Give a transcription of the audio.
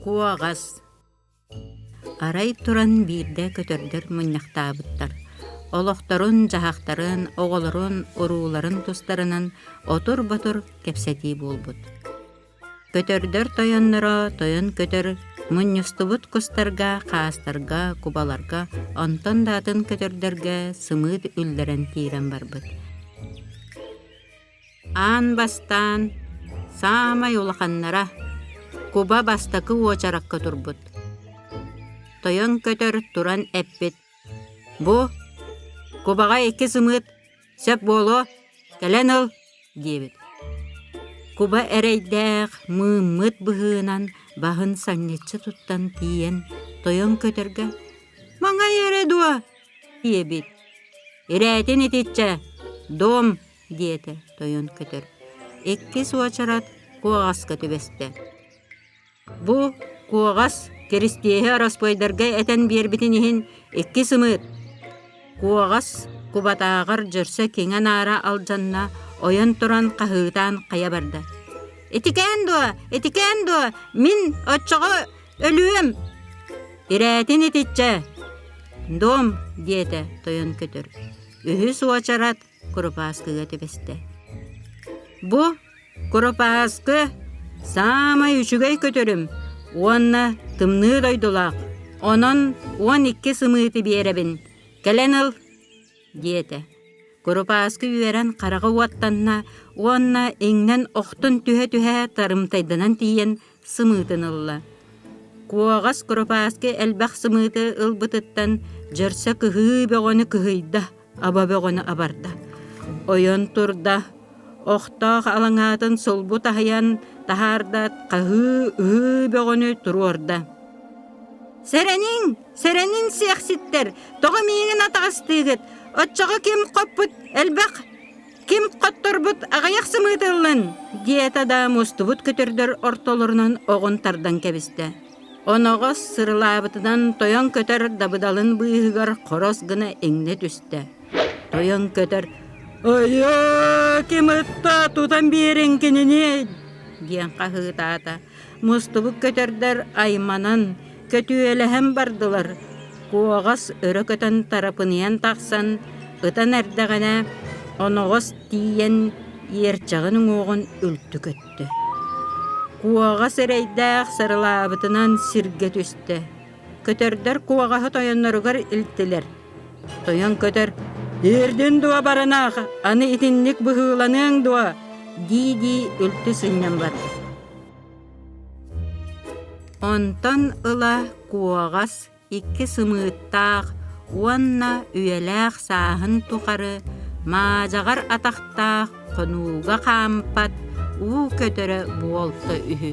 Куоҕас Арай туран биирдэ көтөрдөр мунньахтаабыттар. Олохторун-дьаһахтарын, оҕолорун, урууларын тустарынан отур-ботур кэпсэтии буолбут. Көтөрдөр тойонноро тойон көтөр мунньустубут кустарга, хаастарга, кубаларга, онтон да атын көтөрдөргө сымыыт үллэрэн киирэн барбыт. Аан бастаан саамай улаханнара куба бастакы уочаракка турбут. Тойон көтөр туран эппит: «Бу кубаҕа икки сымыыт сөп буолуо, кэлэн ыл» диэбит. Куба эрэйдээх мыыммыт быһыынан баһын санньыччы туттан тиийэн тойон көтөргө «Маҥай эрэ дуо?» диэбит. «Ирээтин итиччэ, дом!» диэтэ тойон көтөр. Иккис уочарат куоҕаска түбэстэ. Бу куоҕас Киристиэһи ороспуойдарга этэн биэрбитин иһин икки сымыыт Куоҕас кубатааҕар дьөрсө киҥэ-наара алдьанна, ойон туран хаһыытаан хайа барда. «Итикээн дуо? Итикээн дуо? Мин оччоҕо өлүөм!» «Ирээтин итиччэ!» «Дом!» диэтэ тойон көтөр. Үһүс уочарат курупааскыга түбэстэ. Бу курупааскы саамай үчүгэй көтөрүм уонна тымныы дойдулаах, онон 12 сымыыты биэрэбин, кэлэн ыл диэтэ. Курупааскы үөрэн хараҕа уоттанна уонна иҥнэн охтон түһэ-түһэ тарымтайданан тиийэн сымыытын ылла. Куоҕас курупааскы элбэх сымыыты ылбытыттан дьөрсө кыһыы бөҕөнү кыһыйда аба бөҕөнү абарда. Ойон турда, охтоох алаҥаатын сулбу таһыйан таһаарда, хаһыы-ыһыы бөҕөнү туруорда. «Сэрэниҥ, сэрэниҥ сиэхситтэр, тоҕо миигин атаҕастыыгыт? Оччоҕо ким хоппут элбэх, ким хотторбут аҕыйах сымыытыллын?» диэтэ да мустубут көтөрдөр ортолорунан оҕун тардан кэбистэ. Оноҕос сырылаабытынан тойон көтөр дабыдалын быыһыгар хорос гына иҥнэ түстэ. Тойон көтөр «Айа, ким ытта, тутан биэриҥ кинини!» диэн хаһыытаата. Мустубут көтөрдөр айманан, көтүөлэһэн бардылар. Куоҕас өрө көтөн тарапыныйан тахсан, ытан эрдэҕинэ, оноҕос тиийэн иэрчэҕин уҥуоҕун үлтү көттө. Куоҕас эрэйдээх сарылаабытынан сиргэ түстэ. Көтөрдөр куоҕаһы тойонноругар илтилэр. Тойон көтөр «Иирдин дуо барынаах, аны итинник быһыыланыаҥ дуо?» дии-дии үлтү сынньан барда. Онтон ыла куоҕас икки сымыыттаах уонна үйэлээх сааһын тухары маадьаҕар атахтаах хонууга хаампат уу көтөрө буолта үһү.